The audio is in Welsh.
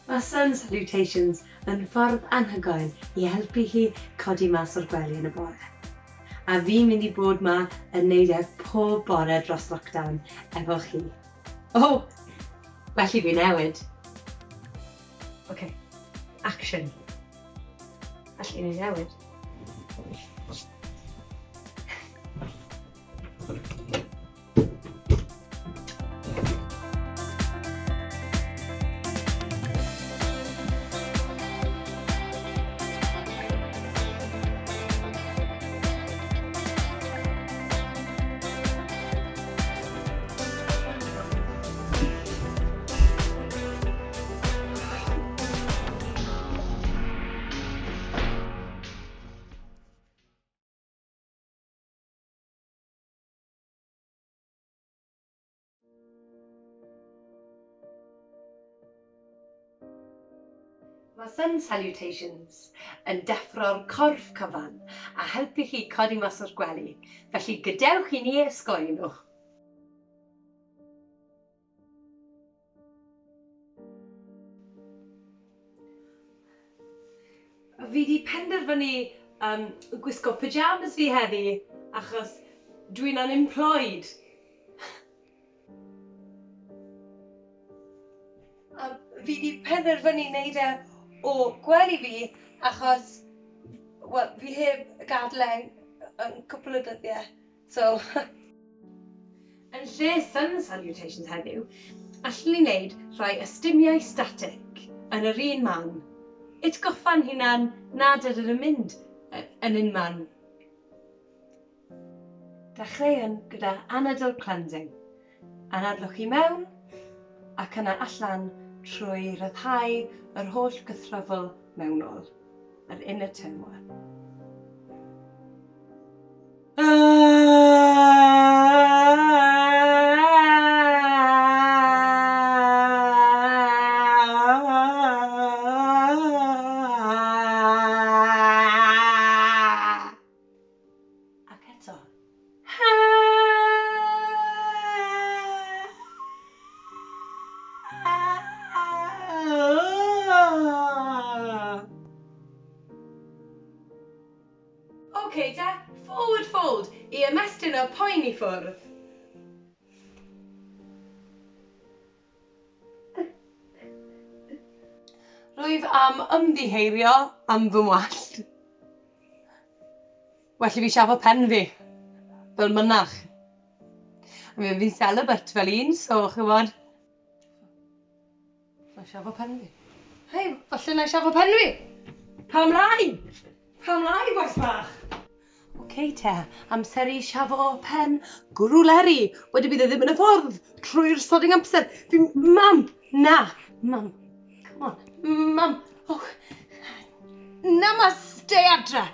Mae Sun Salutations yn ffordd anhygoel i helpu chi codi mas o'r gwely yn y bore. A fi'n mynd i bod 'ma yn neud e pob bore dros lockdown efo chi. O! Well i fi newid. Ok, action. All i ni newid. Mae Sun Salutations yn deffro'r corff cyfan a helpu chi codi mas o'r gwely, felly gadewch i ni osgoi nhw. Fi 'di penderfynu yym gwisgo pyjamas fi heddi achos dwi'n unemployed. A fi 'di penderfynu neud e o gwely fi achos wel fi heb gadel e yn cwpwl o dyddie. So, yn lle sun salutations heddiw, allwn ni wneud rhai ystumiau static yn yr un man. Itgoffa'n hunan nad ydyn yn mynd yn unman. Dechreuwn gyda anadl cleansing. Anadlwch i mewn ac yna allan trwy ryddhau yr holl gythryfl mewnol, yr inner turmoil. Ac eto. Ok te, forward fold i ymestyn y poen i ffwrdd. Rwyf am ymddiheurio am fy ngwallt. Well i fi siafo pen fi, fel mynach. I mean, fi'n celibate fel un, so ch'mod. Na i siafo pen fi. Hei, falle na i siafo pen fi! Pam lai? Pam lai, bois bach? Ok te, amser i siafo pen Gwrw Leri. Wedyn bydd e ddim yn y ffordd trwy'r sodding amser. Fi... Mam! Na! Mam! Come on. Mam! Oh. Namaste adre!